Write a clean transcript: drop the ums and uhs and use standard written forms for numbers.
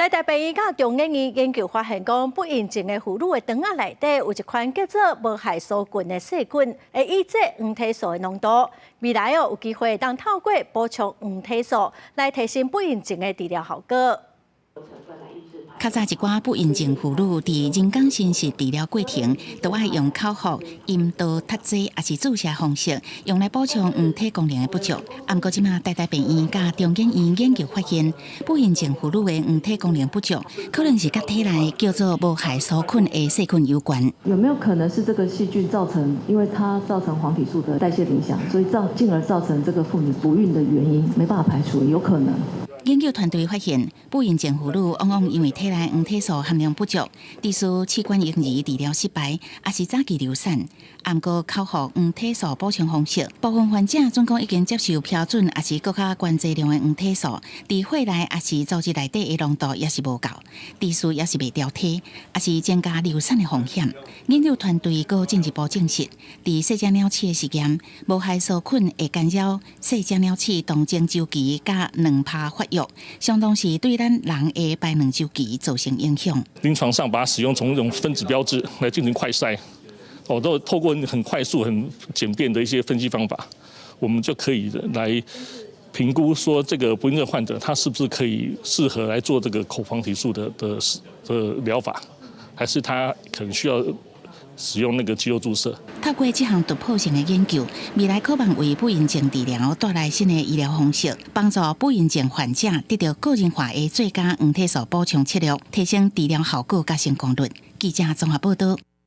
台大病院佮中研院研究發現，講不孕症的婦女的腸仔內底有一款叫做無害梭菌的細菌，會抑制黃體素的濃度。未來哦有機會當透過補充黃體素來提升不孕症的治療效果。較早一寡不孕症婦女佇人工生殖治療過程，都愛用口服陰道脫劑，抑是注射方式，用來補充黃體功能的不足。毋過這馬台大病院佮中研院研究發現，不孕症婦女的黃體功能不足，可能是佮體內叫做無害梭菌的細菌有關。有沒有可能是這個細菌造成？因為它造成黃體素的代謝影響，所以造進而造成這個婦女不孕的原因，沒辦法排除，有可能。研究團隊發現，不孕症婦女往往因為體內黃體素含量不足，致使試管嬰兒治療失敗，抑是早期流產。毋過口服黃體素補充方式，部分患者準講已經接受標準，抑是閣較懸劑量的黃體素，佇血內抑是組織內底的濃度也是無夠，致使也是袂調體，抑是增加流產的風險。研究團隊閣進一步證實，佇細隻鳥鼠的實驗，無害梭菌會干擾細隻鳥鼠動情週期佮卵泡發育，相當是對咱人的排卵週期造成影響。臨床上把它使用從一種分子標誌來進行快篩，哦，都透過很快速、很簡便的一些分析方法，我們就可以來評估說這個不孕症患者他是不是可以適合來做這個口黃體素的療法，還是他可能需要使用那個肌肉注射。透過這項突破性的研究，未來可望為不孕症治療帶來新的醫療方式，幫助不孕症患者得到個人化的最佳黃體素補充策略，提升治療效果佮成功率。記者綜合報道。